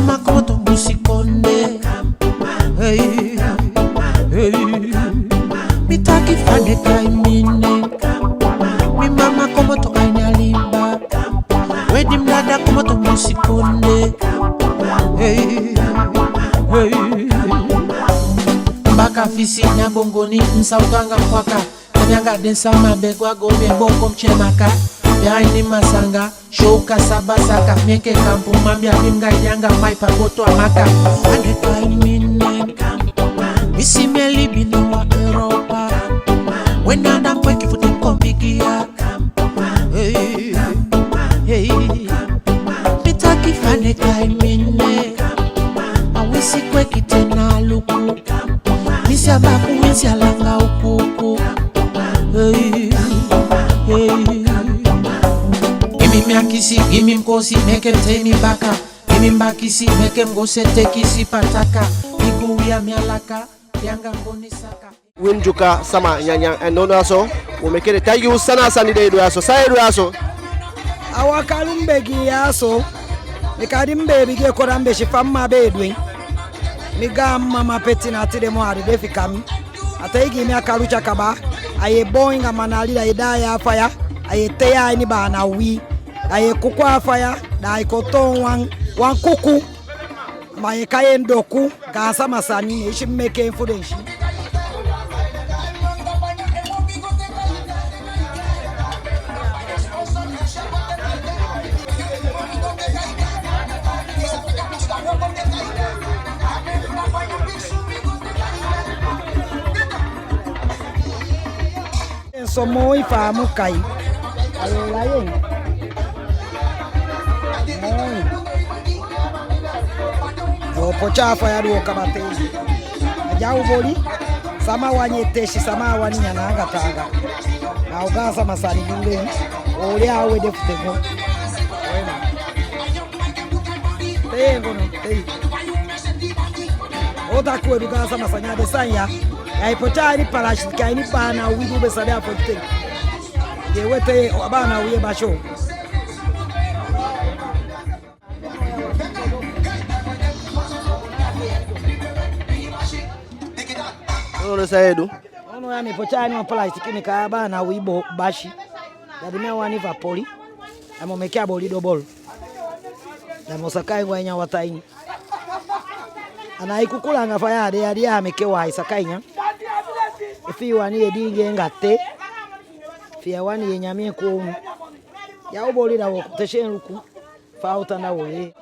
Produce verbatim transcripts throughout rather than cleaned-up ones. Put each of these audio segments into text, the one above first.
Ma komoto busikondee. Hey, hey. Mi taki fa den e kai mi nen. Mi mama komoto a ini a liba. We di mi dada komoto busikondee. Hey, hey. Baka fisi na bongoni, mi sa u ganga kwaka. Kanyanga den sama be gwa go be bo kom chemaka. Be a ini masanga. Show kasaba saka, mi enke kampu mambia, mi m gei anga mai pa boto a maka. Fa den e kai mi nen. Mi si mi e libi now a Europa. We na da kweki fu den kon bigi ya. Hey, hey. Mi taki fa den e kai mi nen. A wisi kweki te na luku. Mi si a baku, mi si a langa ukuku. Hey, hey. Gi mi mi akisi, gi mi mi kosi, meke mi tei mi baka. Gi mi mi bakisi, meke mi go sete kisi pataka. Mi go wia mi alaka, yanga koni saka. Wi Ndyuka sama nyanyan, en nownow ya so u meke den taigi u san na a sani den e du ya so. San e du ya so? A wakalu mi be gi ya so. Mi kadi mi be bigi e kon da mi be si fa mi mma be e du en. Mi gaan mma, ma peti na tide moo a dede fika mi. A taigi mi a kalu tya kaba. Ai e boon anga manali, da ai e daai a faya. Ai e tei a ini baana uwii. Da ai e kuku a faya, da ai kon toon wan, wan kuku. Ma ai e kai en doku, gaansama sani, ne i si mi meke en fu den si. En so moi fa a mu kai. Ai e lai en. Moi. Yo poti a faya di u o kaba tei. A di a u boli. Sama wani e tesi, sama á wani, nyan anga taanga. Ma u gaansama sani di u lei. O lei a u ede fu te go. Tei en go no, tei. O taki u e du gaansama sani, a den sani ya. Ya e poti a ini palasitiki, a ini baana uwii di u be sabi a fosi ten. Ye wete, a baana uwii e basi o. Nownow san e du? Nownow ya mi e poti a ini wan palasitiki, mi kai a baana uwii bo basi. Da di mi á wani fu a poli, da mi o meke a boli dobol. Da mi o saka en go a ini a wataa ini. A nái kuku langa fa ya de ya, di ya meke wan ai saka en ya. Efi i wani ye diingi en anga te. Efi i á wani ye nyan en kowownu. Ya u boli da wo tesi en luku fa a o tan da wo yee.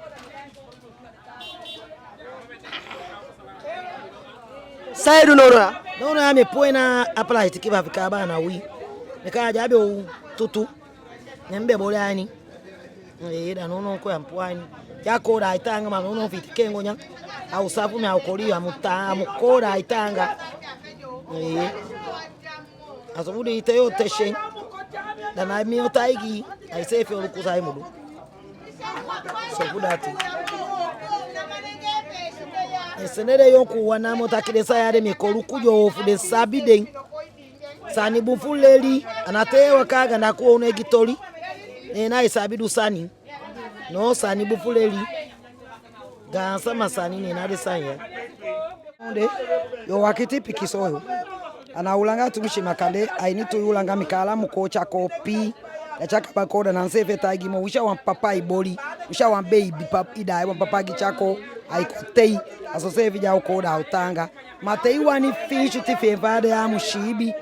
San e du nownow ya? Nownow ya mi e puu en na a palasitiki fu a fika a baana uwii. Mi kai a di a be o tutu. Ne mi be boli a ini. Ee, da nownow kon ya mi puu a ini. Te a koo da ai taanga, ma nownow fi i teke en go nyan, a o safu, mi a o koli yu, a mu taa, a mu koo da ai taanga. Ee. A so fu di i te yo tesi en. Da na mi o taigi i, a iseefi o luku san i mu du. So fu dati. E sende den yonkuuwan namo taki den sani ya den mu e kon luku den, fu den sabi den. Sani bun fu leli, a ná te i e waka anga anda kowownu e gi toli, ne na i sabi du sani. No, sani bun fu leli. Gaansama sani, ne na den sani ya. Yo wakiti pikinso yo. A ná u langa tumisi, ma kande a ini tu yuu langa mi kai ala mu koo tyakoo pii. Da tyakaba koo da na mi seefi e taigi moo. Winsi a wan papa i boli, winsi a wan beibi pap i daai wan papa gi tyakoo, ai kon tei. A so seefi di a o koo da a o taanga. Ma te i wani fii switi fi en fa a de ya a mu siibi.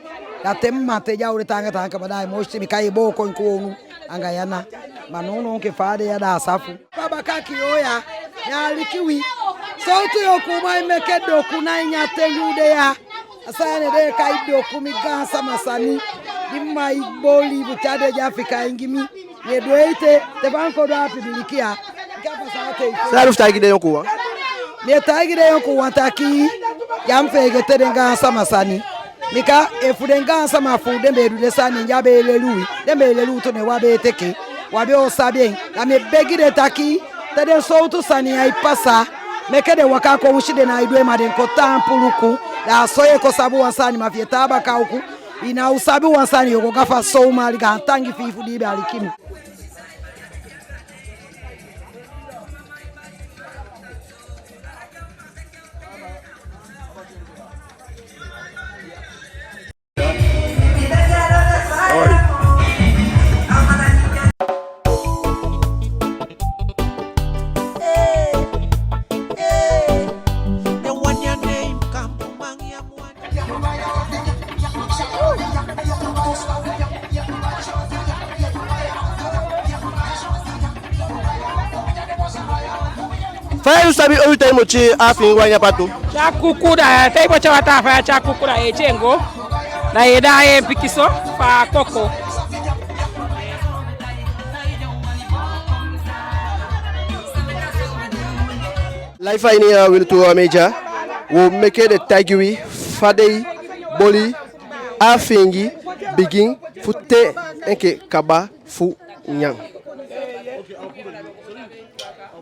Da te mi mma te di a o de taanga taanga kaba da ai moo switi, mi kai e booko en kowownu anga yu ana. Ma nownow enke fa a de ya da a safu. Baba kaki oya, ya aliki wi. Sowtu yonkuuman e meke doku na ini a ten di u de ya. A sani ya ne den e kai doku, mi gaansama sani. Di mi mma e boli fu te a de di a fika en gi mi. Mi e du en ete, te fa mi kon du a pibiliki ya. San i abi fu taigi den yonkuuwan? Mi e taigi den yonkuuwan taki, ya mu feegete den gaansama sani. Bika efu den gaansama fu u den be e du den sani, ne den á be e leli u, den be e leli u tu, ne u á be e teke, u á be o sabi en. Da mi e begi den taki, te den sowtu sani ya e pasa, meke den waka kon, winsi den nái du en ma den kon taampu luku. Da a so yu e kon sabi wan sani, ma fi i e tan a baka uku, i ná o sabi wan sani, yu o go gafa so. U mu aliki, gaantangi fi i fu di i be aliki mi. Fa i sabi oyu te i mu tyai a afiingi wan a patu? Tyai kuku, da te i poti a wataa a faya, tyai kuku, da i e tyai en go. Da i e daai en pikinso fu a koko. Live a ini a Wi Lutu Media, wo meke den taigi wi fa den e boli a afiingi bigin fu te enke kaba fu nyan.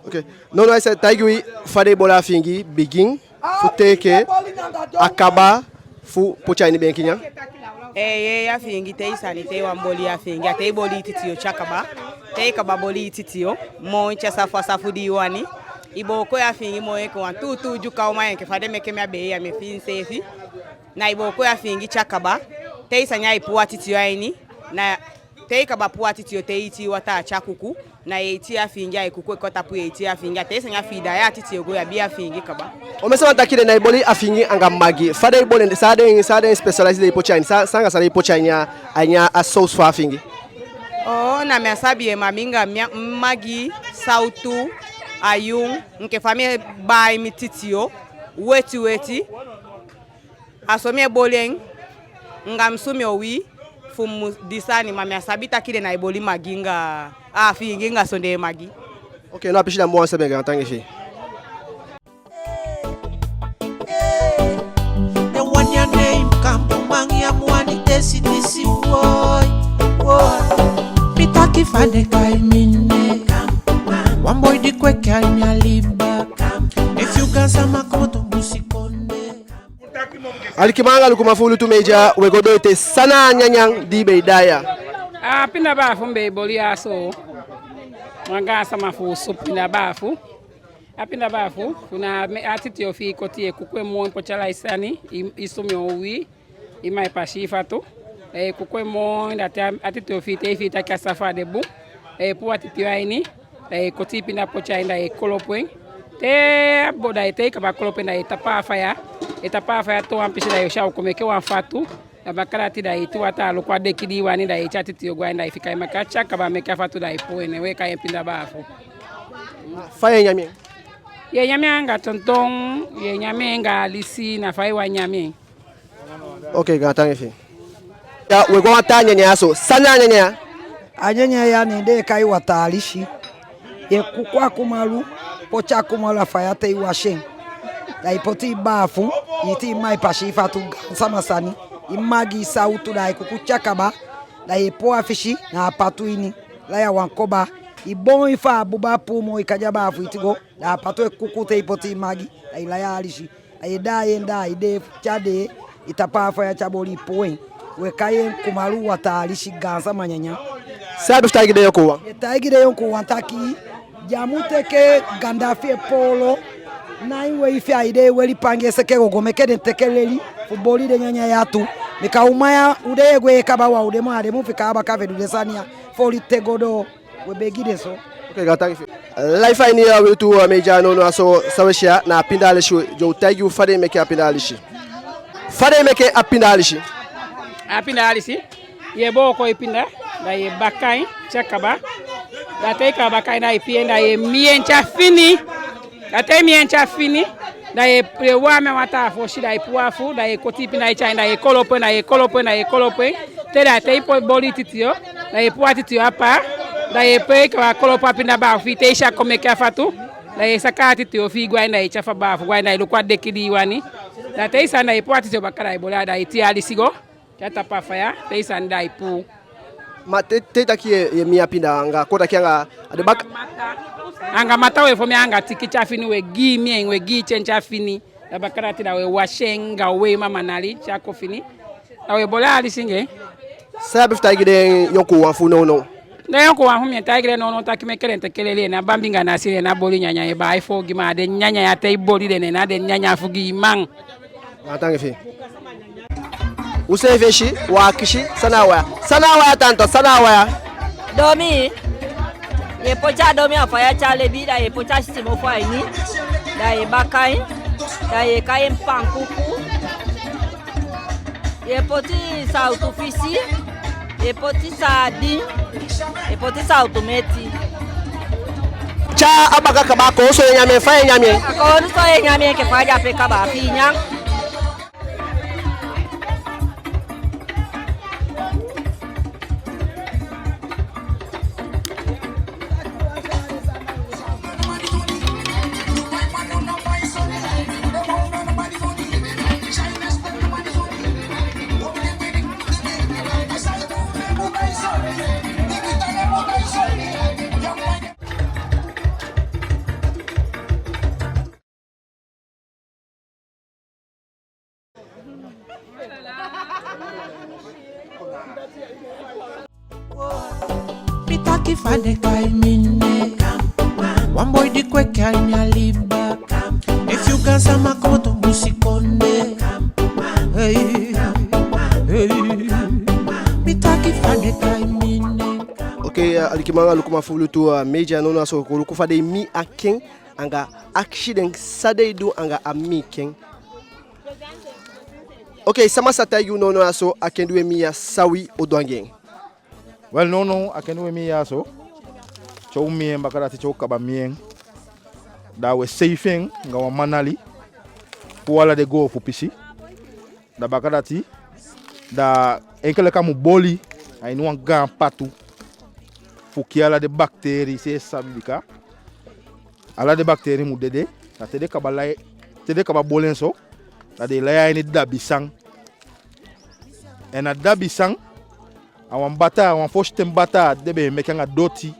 Ok. Nono, i sa taigi wi fa den e boli a afiingi bigin fu te enke a kaba fu poti a ini beenki nyan. Eeye, a afiingi te i sani, te i wani boli a afiingi, a te i boli i titiyo te a kaba. Te i kaba boli i titiyo, moi te a safu a safu di i wani. I booko i afiingi moi enke wan tuutuu Dyuka uman, enke fa den meke mi a bee ya, mi e fii miseefi. Na i booko i afiingi te a kaba. Te i sani, ai puu a titiyo a ini. Na te i kaba puu a titiyo, te i iti i wataa te a kuku. Na i e iti i afiingi, ai kuku enke tapu, i e iti i afiingi. A te i sani, a fi i daai a titiyo go, i abi i afiingi kaba. Omen sama taki den ná e boli afiingi anga magi. Fa den e boli en, san den, san den speciality den e poti a ini, san, san anga san den e poti a ini a, a ini a sauce fu a afiingi? Oo, na mi á sabi en, ma mi anga mi a, magi, sawtu, ayun, enke fa mi e baai mi titiyo weti weti. A so mi e boli en, anga mi sumee uwii fu mi mu di sani, ma mi á sabi taki den ná e boli magi anga a afiingi anga sondee magi. Ok, no, a pisi da mi wani sabi en, gaantangi fi i. Alikiman anga lukuman fu Wi Lutu Media, we go doo ete. San na a nyanyan di i be e daai ya? A pinda baafu mi be e boli ya so. Wan gaansama fu supu pinda baafu. A pinda baafu, fu na a titiyo fi i koti, i e kuku en moi, poti ala i sani, i, i sumee uwii, i mai pasi, i fatu. Da i e kuku en moi, da te a titiyo fi i, te i fii taki a safu, a de bun. Da i e puu a titiyo a ini. Da i e koti i pinda poti a ini, da i e kolopu en. Te a bo, da i, te i kaba kolopu en, da i e tapu a faya. I e tapu a faya toon wan pisi, da i o si a o kon meke wan fatu. Da baka dati, da i e iti wataa, luku a deki di i wani, da i e tyai a titiyo go a ini, da i fika en meke a tya kaba, meke a fatu, da i e puu en, ne we kai en pinda baafu. Fa i e nyan en? I e nyan en anga tonton, i e nyan en anga alisi, na fa i wani nyan en. Ok, gaantangi fi i. Ya, we go a wan taa nyanyan ya so. San na a nyanyan ya? A nyanyan ya, ne den e kai wataa alisi. I e kuku a kumalu, poti a kumalu a faya te i wasi en. Da i poti i baafu, i iti i mai pasi, i fatu, gaansama sani, i magi, i sawtu, da i kuku tya kaba. Da i e puu a fisi na a patu ini, lai a wan koba. I boon i fu a buba puu moi, i kadi a baafu iti go. Da a patu e kuku te i poti i magi, da i lai a alisi. Ai daai en, da ai dee, te a dee, i tapu a faya, te a boli, i puu en. We kai en kumalu wataa alisi, gaansama nyanyan. San i abi fu taigi den yonkuuwan? Mi e taigi den yonkuuwan taki, den á mu teke ganda fi en poolo, na en wei fi ai dee weli pangee seke gogo, meke den teke leli fu boli den nyanyan ya tu. Bika u man ya, u dee e gwe kaba, wan u dee mu, a dee mu fika a baka fu e du den sani ya, fu oli te go doo. We begi den so. Ok, gaantangi fi i. Live a ini a Wi Lutu Media nownow, a so san we si ya na a pinda alisi, den o taigi u fa den e meke a pinda alisi. Fa den e meke a pinda alisi? A pinda alisi, i e booko i pinda, da i e baka en te a kaba. Da te i kaba baka en, da i pii en, da i e mii en te a fini. Da te i mii en te a fini, da i e, i e waami a wataa fosi, da i puu afu, da i e koti i pinda, i tyai en, da i e kolopu en, da i e kolopu en, da i e kolopu en. Te da te i poi boli i titiyo, da i e puu a titiyo a paa, da i e pee, i kaba kolopu a pinda baafu fi i, te i si a kon meke a fatu, da i e saka a titiyo fi i go a ini, da i e tyai fu a baafu go a ini, da i luku a deki di i wani. Da te i sani, da i puu a titiyo baka, da i boli, da i tii alisi go. Te a tapu a faya, te i sani, da i puu. Ma te, te i taki i e, i e mii a pinda anga, kon taki anga, a de baka. Anga mata we fon en anga tiki te a fini, we gii mii en, we gii tyen te a fini. Da baka dati da we wasi en anga wei mamanali te a kon fini. Da we boli a alisi anga en. San i abi fu taigi den yonkuuwan fu nownow? Den yonkuuwan fu mi, mi e taigi den nownow taki meke den teke leli, en ná bambi anga nasi, en ná boli nyanyan, e bai fu gi man, a den nyanyan ya te i boli den, en na den nyanyan fu gi i man. Gaantangi fi i. U seefi e si, u akisi, san na a waya? San na a waya, tanta, san na a waya? Domi. I e poti a domi a faya te a lebi, da i e poti a sitimofu a ini, da i e baka en, da i e kai en pankuku. I e poti sawtu fisi, i e poti saadin, i e poti sawtu meti. tyai a baka kaba, a kowownu so yu e nyan en, fa yu e nyan en? A kowownu so yu e nyan en enke fa a de ape kaba, fi i nyan. Mi taki fa den kai mi nen. Wan boi di kweki a ini a liba. Efu yu gaansama komoto busikondee. Hey, hey. Mi taki fa den kai mi nen. Ok, eh, alikiman anga lukuman fu Lutu, eh, Media, nownow a so u kon luku fa den e mii a ken, anga akisi den san den e du anga a mii ken. Ok, sama sa taigi u nownow a so a ken di u e mii ya, san wi o du anga en? Wel, nownow a ken di u e mii ya so, te u mii en, bakadati te u kaba mii en, da u e seifi en anga wan manali, puu ala den goofu pisi. Da bakadati, da enke leti a mu boli a ini wan gaan patu fu kii ala den bakteri, seefi sabi, bika ala den bakteri mu dede. Da te den kaba lai, te den kaba boli en so, da den e lai a ini dabisan. En a dabisan, a wan bataa, a wan fositen bataa di den be e meke anga doti.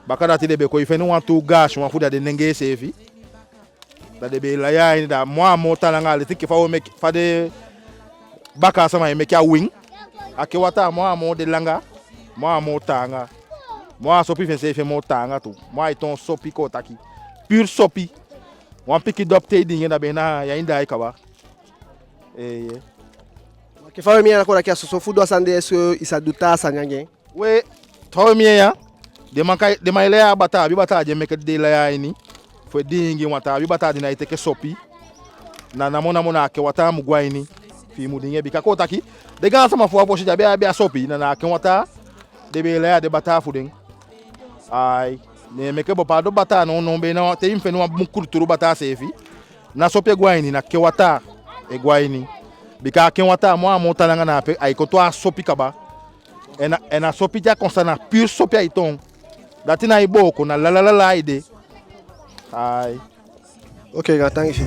Bakadati den be kon e feni wantu gaasiwan fu den a den nengee seefi. Da den be e lai a ini, da moo a moo tan langa, leti enke fa u e meke, fa den bakaa sama e meke a win. A ken wataa moo a moo de langa, moo a moo taanga. Moo a sopi fi enseefi e moo taanga tu. Moo ai toon sopi, kon taki. Pur sopi. Wan pikin dopu te i diingi en, da be na yu ain daai kaba. Eeye. Enke fa u e mii ya, na kon taki a soso fu du a sani de, est-ce que i sa du taa sani anga en? We, fa u e mii en ya, den man kai, den man e lai a bataa, abi bataa di e meke di den e lai a ini fu e diingi wataa, abi bataa di ná e teke sopi. Na namo namo na a ken wataa mu go a ini fi i mu diingi en, bika kon taki, den gaansama fu a fosi di á be abi a sopi, na na a ken wataa den be e lai a den bataa fu den. Ai, ne meke bo, pe a du bataa nownow, be na te i mu fende wan bun kulturu bataa seefi, ná sopi e go a ini, na ken wataa e go a ini. Bika a ken wataa moo a moo tan langa, na ape ai kon toon a sopi kaba. En a, en a sopi di a kon sa, na pur sopi ai toon. Dati nái booko, na lala lala ai de. Ai. Ok, gaantangi fi i.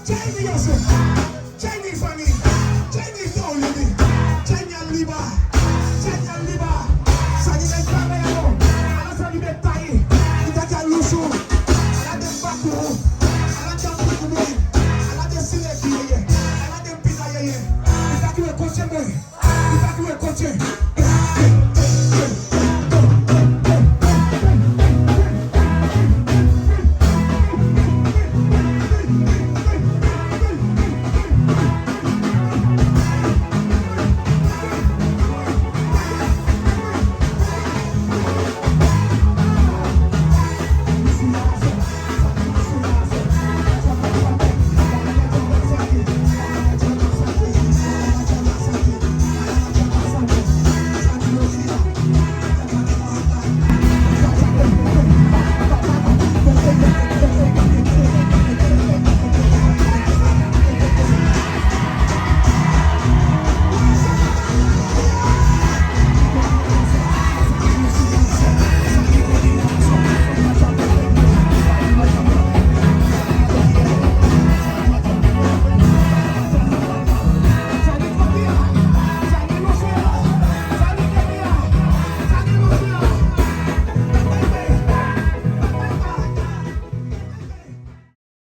Tyai mi, ya so. Tyai mi, sani. Tyai mi, toli mi. Tyai mi a liba. Tyai mi a liba. Sani den kande ya no. Ala sani be tai. I taki a lusu. Ala den bakuu. Ala den bakuu boi. Ala den sileki yeye. Ala den pina yeye. I taki we koti en boi. I taki we koti en.